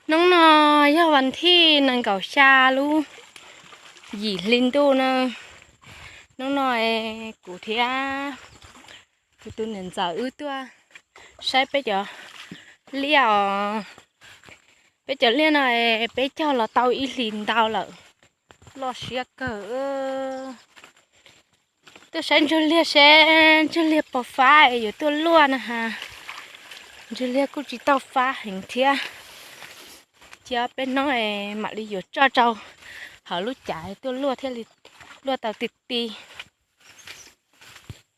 Hnub no yog vas thib nees nkaum xya lub yim hli ntuj na. Hnub no kuv thiab kuv tus niam ntxawm wb tuaj saib peb cov liaj os. Peb cov liaj no peb cog los tau ib hlis ntau lawm, loj siab kawg. Tuaj saib ntsuag liag seb ntsuag liag puas fab es yuav tuaj luaj na has. Ntsuag liag kuj tsis tau fab heev thiab. Cia peb hnub es mam li yuav tso rau hauv lub cav tuaj luaj thiaj li luaj tau ti ti.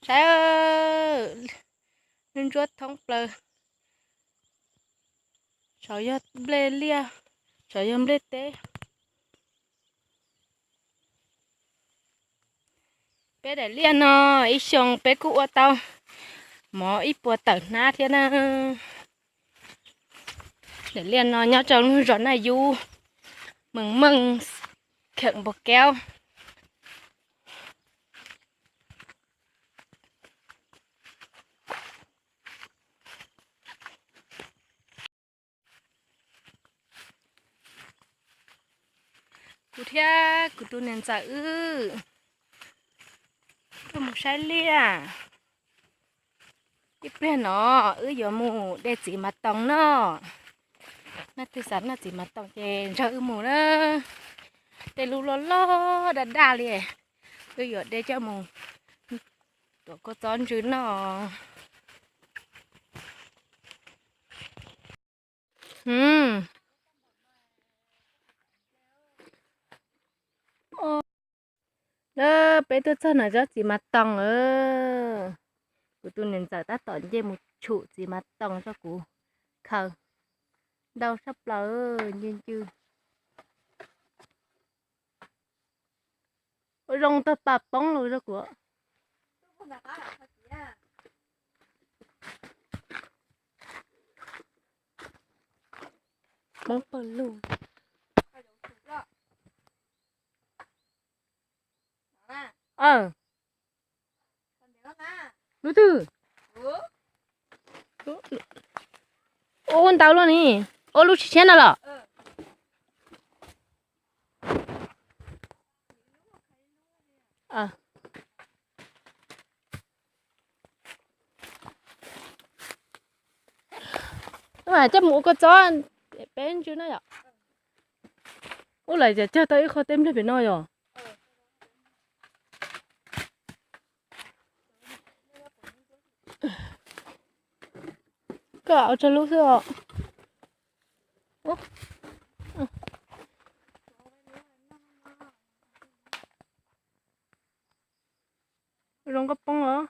Saib, ntsuab thoob plaws. Saum yog nplej liaj, saum yog nplej teb. Peb daim liaj no ib xyoo peb kuj ua tau mov ib puas tawm hnab thiab na. Daim liaj no nyob rau lub zos Naj Yub, Mees Meej, kheem Npus Keub. Kuv thiab kuv tus niam ntxawm wb tuaj mus saib liaj. Ib pliag no wb yuav mus de txiv mas toos noj. Leej twg xav noj txiv mas toos ces nrog wb mus na. Tej lub loj loj daj daj li, wb yuav de coj mus tuav kua txob ntsws noj. Peb tuaj txog no tsob txiv mas toos. Kuv tus niam ntxawm tab tom nce mus tshum txiv mas toos rau kuv khaws. Ntau sab plaws, ncw ncw. Ua zoo tag pas poob los rau kuv. Poob pawg lug. Lub twg? Ua ntau luaj ni. Ua lub tshiab tshiab no los? Coj mus ua kua txob peb ntsw na yom. Ub, lawv cog tau ib qho teb npliag pem no yom. Koj ua tsawg lub xwb os. Zoo nkauj poob os.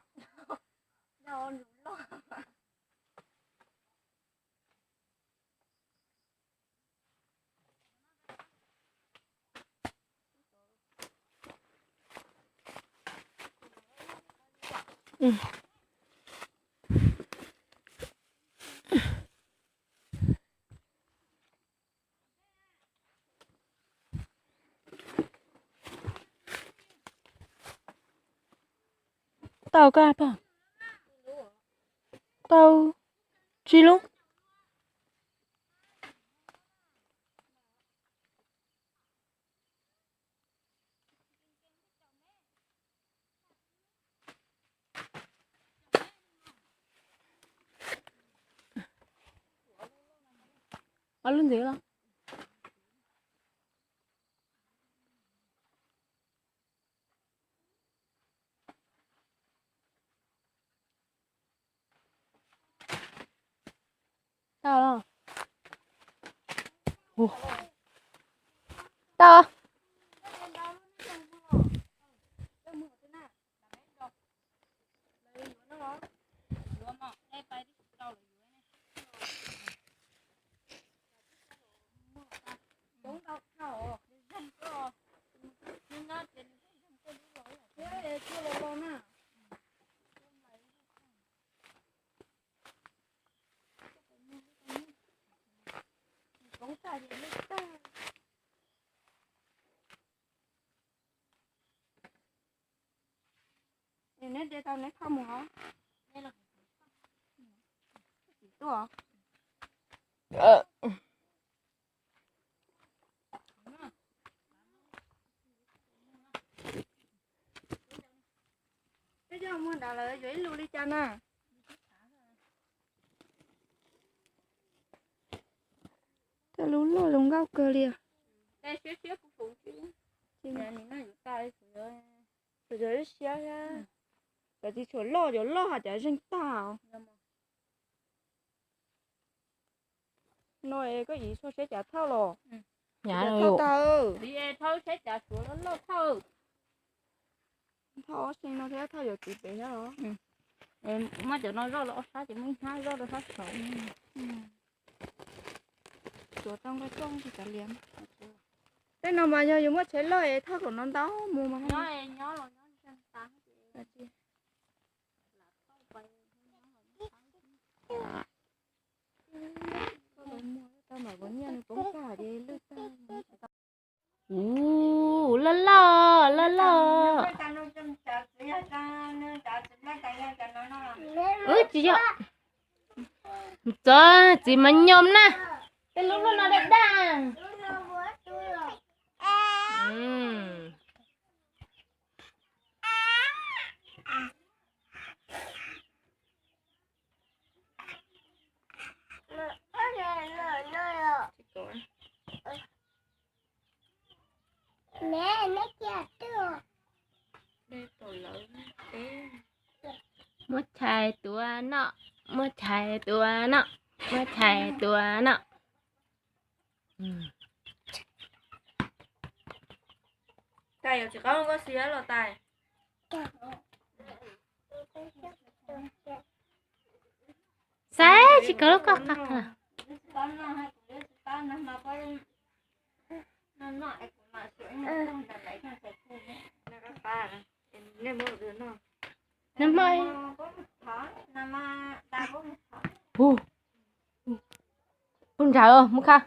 Tau koj pog. Tau tsib lub. Ob lub ntxiv los. Tau los? Tau. Neb de tau neb kho mus os. Tsis tuaj. Yuav ib lus li cas na? Tej lub loj zoo nkauj kawg li. Yog ib siab, cov tsis tshua loj, cov loj hais tias zeeg tag. No es koj txiv txhob saib cas thauj los? Thauj tag. Thauj ob xees no thiab thauj yuav txiv pem thiab los? Muab cov no zoj los ob sab ces muab ib hnab zoj rau sab saud. Tsuav tau nqaij rooj tsis kav liam. Tej no mas yog yus muaj tsheb loj es thauj kom no ntau mus mas. Ua, loj loj, loj loj. Wb tsis yog, txov txiv mas nyom na. Tej lub loj no daj daj. Muab chais tuav no, muab chais tuav no, muab chais tuav no. Tais, yuav tsis qaub koj xi los tais. Xav tsis kawg lub koj qab. Nag hmo, pub ntshav mus kha.